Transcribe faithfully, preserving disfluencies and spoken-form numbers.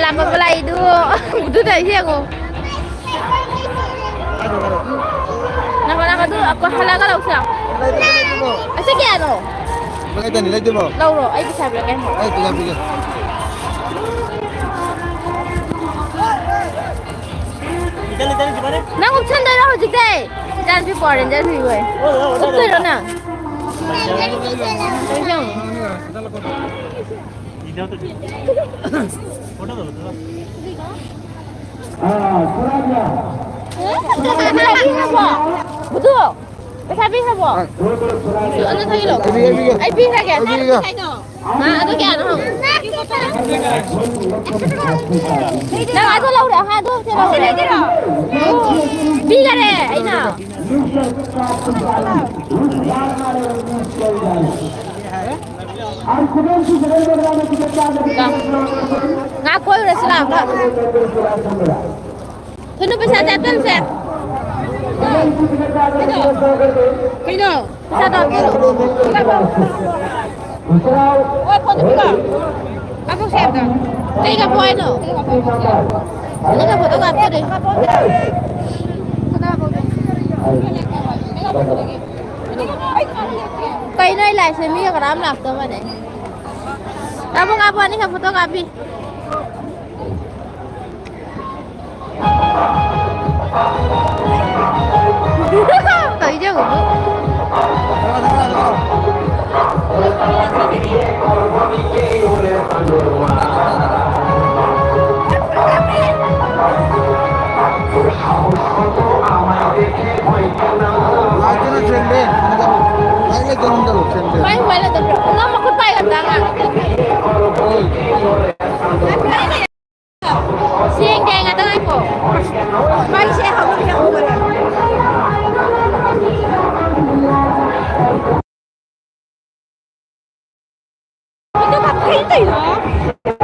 ꯌꯥꯝꯕ ꯂꯥꯛꯏꯗꯨ꯫ ꯑꯗꯨꯗ ꯌꯦꯡꯉꯣ꯫ ꯉꯥꯏꯈꯣ, ꯉꯥꯏꯈꯣ, ꯑꯗꯨ ꯑꯩꯈꯣꯏ ꯍꯜꯂꯛꯑꯒ ꯂꯧꯁꯤ ꯂꯥꯎ꯫ ꯑꯁꯤ ꯀꯌꯥꯅꯣ? ꯂꯨꯄꯥ ꯀꯌꯥ ꯇꯅꯤ ꯂꯩꯗꯣꯏꯕꯣ? ꯂꯧꯔꯣ, ꯑꯩ ꯄꯩꯁꯥ ꯄꯤꯔꯛꯀꯦ꯫ ꯑꯩ ꯄꯩꯁꯥ ꯄꯤꯒꯦ꯫ ꯅꯪ ꯎꯞꯁꯟꯗꯣꯏꯔꯣ ꯍꯧꯖꯤꯛꯇꯩ? ꯏꯆꯥꯅꯨꯄꯤ Power Ranger ꯁꯨꯏ ꯍꯣꯏ꯫ ꯎꯞꯇꯣꯏꯔꯣ ꯅꯪ? ꯄꯩꯁꯥ ꯄꯤꯈ꯭ꯔꯕꯣ? ꯄꯩꯁꯥ ꯄꯤꯈ꯭ꯔꯕꯣ? ꯑꯗꯨ ꯊꯛꯏꯔꯣ? ꯑꯩ ꯄꯤꯈ꯭ꯔꯒꯦ꯫ ꯍꯥ, ꯑꯗꯨ ꯀꯌꯥꯅꯣ ꯍꯪꯉꯨ꯫ ꯅꯪ ꯑꯗꯨ ꯂꯧꯔꯦ, ꯑꯍꯥ, ꯑꯗꯨ ꯁꯦ ꯂꯧꯔꯦ꯫ ꯄꯤꯈꯔꯦ ꯑꯩꯅ꯫ ꯉꯥ ꯀꯣꯏꯔꯨꯔꯁꯤ ꯂꯥꯛꯑꯒ꯫ ꯊꯨꯅ ꯄꯩꯁꯥꯁꯦ ꯍꯥꯞꯆꯜꯂꯨꯁꯦ꯫ ꯀꯩꯅꯣ? ꯄꯩꯁꯥꯗꯣ ꯍꯥꯞꯆꯜꯂꯨ꯫ ꯍꯣꯏ, ꯐꯣꯟꯗꯣ ꯄꯤꯔꯛꯑꯣ꯫ ꯀꯥꯞꯄꯛꯁꯦ ꯑꯝꯇ꯫ ꯀꯩ ꯀꯥꯞꯄꯛꯑꯣ ꯍꯥꯏꯅꯣ? ꯑꯅꯤ ꯀꯥꯞꯄꯛꯑꯣ, ꯑꯗꯨꯒ ꯍꯥꯞꯆꯜꯂꯨ꯫ ꯀꯩꯅꯣ ꯑꯩ live ꯁꯦ ꯃꯤꯒ ꯀꯅꯥꯝ ꯂꯥꯛꯇꯕꯅꯦ꯫ ꯀꯥꯞꯄꯣ, ꯀꯥꯞꯄꯣ, ꯑꯅꯤꯈꯛ photo ꯀꯥꯞꯄꯤ꯫ ꯇꯧꯏꯁꯦ ꯌꯦꯡꯉꯨ꯫ ꯃꯥꯏꯛꯇꯨꯅ ꯊꯦꯡꯗꯦ꯫ ꯃꯥꯏꯛ ꯂꯩꯇ ꯅꯝꯗꯕ ꯊꯦꯡꯗꯦ꯫ ꯃꯥꯏ ꯃꯣꯕꯥꯏꯜ ꯑꯗꯨꯝ ꯄꯤꯔꯛꯑꯣ꯫ ꯅꯪ ꯃꯈꯨꯠ ꯄꯥꯏꯒꯗ꯭ꯔꯥ ꯑꯉꯥꯡ? ꯍꯣꯏ꯫ ꯁꯦꯡꯗꯦ, ꯉꯥꯛꯇ ꯉꯥꯏꯈꯣ꯫ ꯃꯩꯁꯦ ꯍꯧꯔꯦ, ꯍꯧꯔꯦ꯫ ꯀꯩꯅꯣ ꯇꯧꯔꯤꯗꯣ?